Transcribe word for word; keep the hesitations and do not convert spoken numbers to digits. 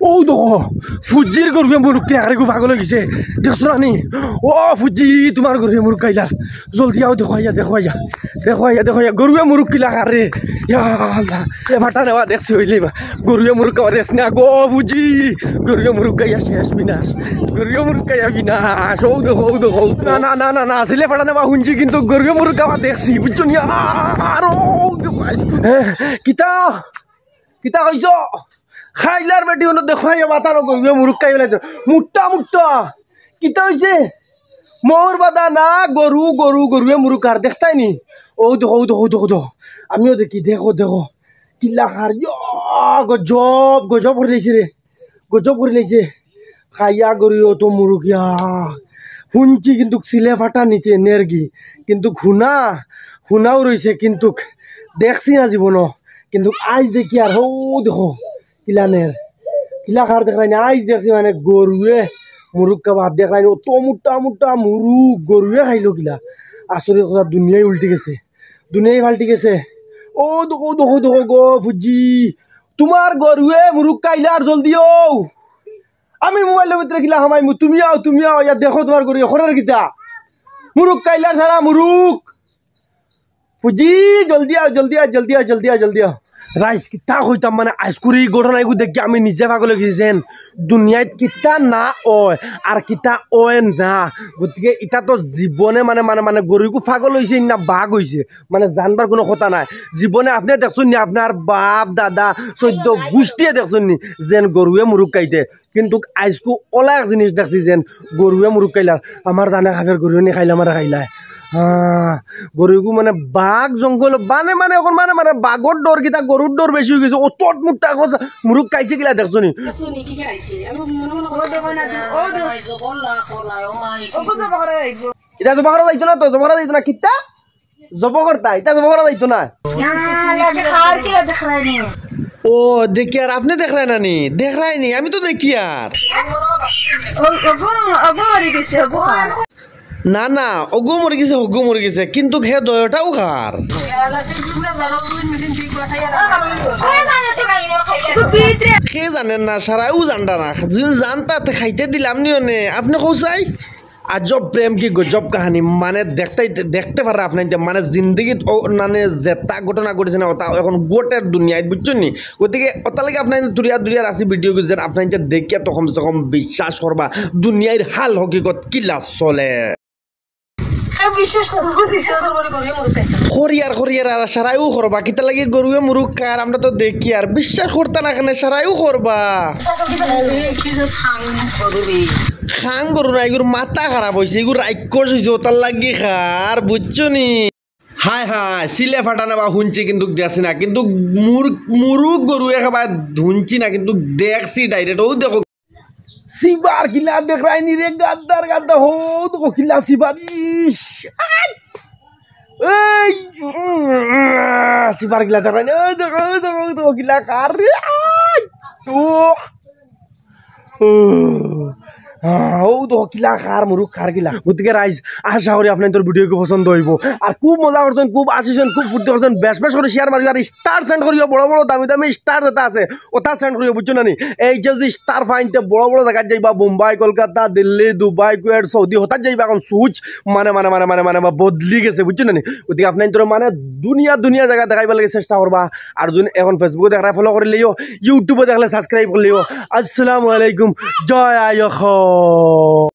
অউ দেখো, ফুজির গরুয়ে মুরুগ কিলা খার, গু পাগল অই গেছে। দেখছো না নি? ও ফুজি, তুমার গরুয়ে মুরুগ খাইলার। জলদি আও, দেখো আইয়া, দেখো আইয়া, দেখো আইয়া, দেখো আইয়া, গরুয়ে মুরুগ কিলা খার রে। ইয়া আল্লাহ, এ ফাটা নেওয়া দেখছি অইলে বা। গরুয়ে মুরুগ খাওয়া দেখছি না গো ফুজি। গরুয়ে মুরুগ খাইয়া শেষ বিনাশ। গরুয়ে মুরুগ খাইয়া বিনাশ। অউ দেখো, অউ দেখো, অউ দেখো। না, না, না, না, না, সিলে ফাটা নেওয়া হুনছি, কিন্তু গরুয়ে মুরুগ খাওয়া দেখছি, বুঝছো নি? আর অউ দেখো, আইস-, হ্যাঁ, কিতা? কিতা কইছো? খাইলার বেটি, অনো দেখো, ইয়া বাতানো গরুয়ে মুরুগ খাই ফেলাইছে। মুট্টা, মুট্টা। কিতা অইছে? মৌর বাদা না, গরু, গরু, গরুয়ে মুরুগ খার, দেখতায় নি? অউ দেখো, অউ দেখো, অউ দেখো, অউ দেখো। আমিও দেখি, দেখো, দেখো। কিলা খার, ইয়া, গজব, গজব করি লাইছে রে। গজব করি লাইছে। খাইয়া গরুয়ে অত মুরুগ, ইয়া। হুনছি কিন্তু সিলে ফাটা নিতে নেরগি। কিন্তু হুনা, হুনাও রইছে, কিন্তু দেখছি না জীবনো। কিন্তু আইজ দেখিয়ার, অউ দেখো, কিলা নের। কিলা খার দেখরায় নি, আইজ দেখছি মানে গরুয়ে মুরুগ খাবার দেখরায় নি, অত মুট্টা মুট্টা মুরুগ গরুয়ে খাইলো কিলা। আসলে কথা দুনিয়াই উল্টি গেছে, দুনিয়াই পাল্টি গেছে। অউ দেখো, অউ দেখো, অউ দেখো গো ফুজি, তুমার গরুয়ে মুরুগ খাইলার, জলদি অও। আমি মোবাইলর ভিতরে কিলা হামাইমু, তুমি আও, তুমি আও, ইয়া দেখো তুমার গরুয়ে খরের কিতা। মুরুগ খাইলার সারা মুরুগ। ফুজি, জলদি আও, জলদি আও, জলদি আও, জলদি আও, জলদি আও। রাইজ, কিতা কইতাম মানে, আইজকুর ই ঘটনা এগু দেখি আমি নিজে পাগল অই গেছি যেন। দুনিয়াত কিতা না অয়, আর কিতা অয় না। গতিকে ইতা তো জীবনে মানে, মানে, মানে, গরুগু পাগল অইছে না বাঘ অইছে, মানে, জানবার কুনু কথা নাই। জীবনে আপনে দেখছইন নি, আপনার বাপ, দাদা, চৌদ্দ গুষ্টিয়ে দেখছইন নি, যেন গরুয়ে মুরুগ খাইতে। কিন্তু আইজকু অলা এক জিনিস দেখছি যেন গরুয়ে মুরুগ খাইলার। আমার জানে খাবের গরুয়ে নি খাইলা, আমারে খাইলায়। হ্যাঁ, গরুগু মানে বাঘ জঙ্গল, মানে, মানে, অখন মানে, মানে, বাঘর ডর কিতা, গরুর ডর বেশি অই গেছে। অত মুট্টা অখন মুরুগ খাইছে কিলা দেখছো নি? ইতা জব করা যাইতো না তো, জব করা যাইতো না। কিতা? জব করা যাইতো না। না, না, লাগে খার কিলা দেখরায় নি। ও, দেখিয়ার, আপনে দেখরায় না নি? দেখরায় নি, আমি তো দেখিয়ার। ও, অগু, অগু মরি গেছে, অগু খার। না, না, অগু মরি গেছে, অগু মরি গেছে, কিন্তু হে দয়টাও খার। কে জানে না, সারাইও জানতা না। যদি জানতা, তে খাইতে দিলাম নি অনে। আপনে কও চাই? আজব প্রেম কি গজব কাহানি, মানে দেখতে, দেখতে পাররা আপনাইন্তে, মানে জিন্দেগিত অউ, মানে যেতা ঘটনা ঘটেছে না, অতা অখন ঘটের দুনিয়াত, বুঝছইন নি? গতিকে অতার লাগি আপনাইন্তে দুরিয়া দুরিয়া রাখছি ভিডিওগু, যেন আপনাইন্তে দেখিয়া তো কমসে কম বিশ্বাস করবা দুনিয়ার হাল হকিকত কিলা চলে। করিয়ার, করিয়ার, আর সারাইও করবা, কিতার লাগি গরুয়ে মুরুগ খার, আমরা তো দেখিয়ার, বিশ্বাস করতা না কেনে, সারাইও করবা। খাং গরু না, ইগুর মাথা খারাপ অইছে, ইগুর রাক্ষস অইছে, অতার লাগি খার, বুঝছো নি? হায় হায়, সিলে ফাটা নেওয়া হুনছি কিন্তু দেখছি না, কিন্তু মুর-, মুরুগ গরুয়ে খাবার হুনছি না, কিন্তু দেখছি direct। অউ দেখো, সিবার কিলা দেখরায় নি রে, গাদ্দার গাদ্দা, হউ দেখো কিলা সিবার, ইশ, আই! এই, উম, সিবার কিলা দেখরায় নি, অউ দেখো, অউ দেখো, অউ দেখো কিলা খার রে, আই! ও! ও, আহ, অউ তো কিলা খার, মুরুগ খার কিলা। গতিকে রাইজ, আশা করি আপনাইন্তর ভিডিওগু পছন্দ অইবো। আর খুব মজা করছইন, খুব হাসছইন, খুব ফুর্তি করছইন, বেশ বেশ করি share মারিও, আর star send করিও, বড় বড় দামি দামি star যেতা আছে, অতা send করিও, বুঝছো না নি? এই যে যদি star পাইন্তে বড় বড় জাগাত যাইবা, বোম্বাই, কলকাতা, দিল্লি, দুবাই, কুয়েট, সৌদি, হতাত যাইবা অখন সুচ, মানে, মানে, মানে, মানে, মানে, বা বদলি গেছে, বুঝছো না নি? গতিকে আপনাইন্তর মানে দুনিয়া দুনিয়া জাগা দেখাইবার লাগি চেষ্টা করবা। আর যদি অখন Facebook-ও দেখরায়, follow করিলিও, YouTube-ও দেখলে subscribe করিলিও। আসসালামু আলাইকুম, জয় আই অসম।